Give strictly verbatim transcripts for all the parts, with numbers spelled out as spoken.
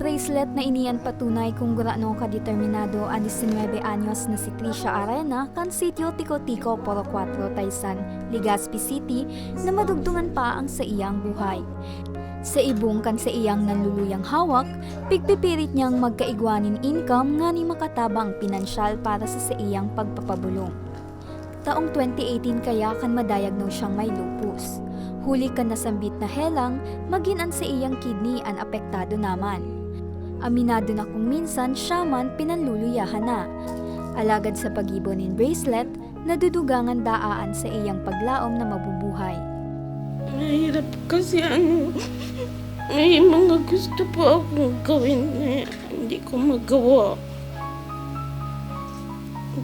Bracelet na ini an patunay kung gurano kadeterminado an disinwebe anyos na si Trisha Arena kan sitio Tico-Tico, Poro Cuatro, Taysan, Legazpi City, na madugtungan pa ang saiyang buhay. Sa ibong kan saiyang nanluluyang hawak, pigpipirit niyang magkaigwa nin income ngani makatabang pinansyal para sa saiyang pagpapabolong. Taong twenty eighteen kaya kan ma-diagnose siyang may lupus. Huli kan nasambit na helang, magin an saiyang kidney an apektado naman. Aminado na kung minsan siya man pinanluluyahan na. Alagad sa paggibo nin bracelet, nadudugangan daa an saiyang paglaom na mabubuhay. Mahirap kasi ano, may mga gusto po akong gawin na hindi ko magawa.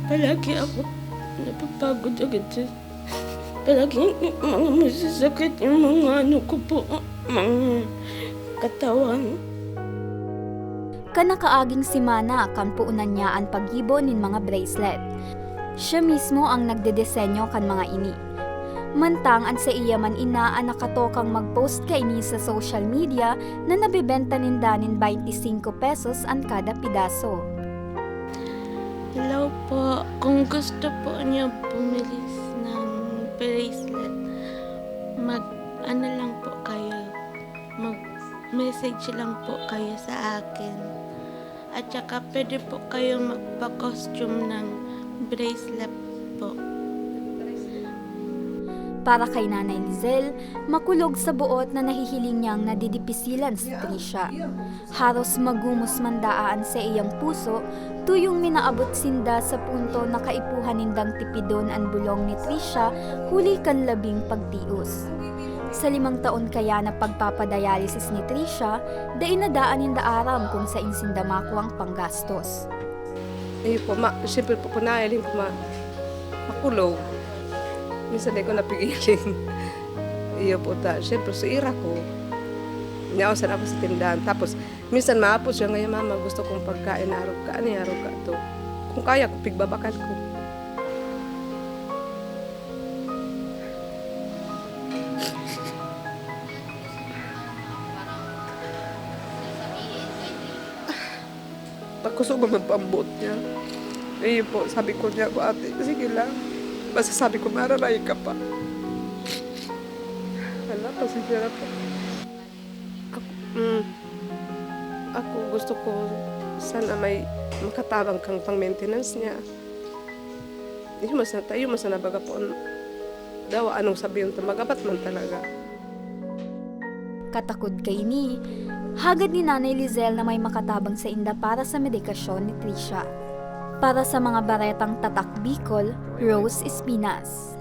Palagi ako napapagod agad sa palagi mga masasakit yung mga ano ko po, mga katawan. Kan nakaaging semana kan puunan niya an paggibo nin mga bracelet. Siya mismo ang nagdedesenyo kan mga ini. Mantang an saiya man ina an nakatokang mag-post kaini sa social media na nabebenta ninda nin baynti singko pesos an kada pidaso. Hello po, kung gusto po niyo bumili ng bracelet, mag-ano lang po kayo, mag-message lang po kayo sa akin. At saka pwede po kayo magpa-costume ng bracelet po. Para kay Nanay Lizelle, makulog sa boot na nahihiling niyang nadidipisilan si Trisha. Haros magumos man daa an saiyang puso, tuyong minaabot sinda sa punto na kaipuhan nindang tipidon an bolong ni Trisha huli kan labing pagtios. Sa limang taon kaya na pagpapadialysis ni Trisha, dai na daan ninda aram kung sain sinda makuang panggastos. Ayun po, ma, siyempre po, kung nailing po, ma, makulog. Minsan di ko napigiling. Iyo po ta, siyempre, suira ko. Niyaon sana ako sa tindahan. Tapos, minsan maapos siya, ngayon, mama, gusto kong pagkain, arog ka, ano arog ka to? Kung kaya ko, pigbabakal ko. Pakusog ang pambot niya. Ayun po, sabi ko niya, "Ko ate, sige lang." Basta sabi ko, "Mararay ka pa." Hala, pasensya na po. Ako, mm, ako gusto ko sana may makatabang kang pang-maintenance niya. Yun mas natayo, mas nabaga po ang dawa, anong sabihin to, magapat man talaga. Katakod kaini, hagad ni Nanay Lizelle na may makatabang sainda para sa medikasyon ni Trisha. Para sa mga baretang Tatak Bicol, Rose Espinas.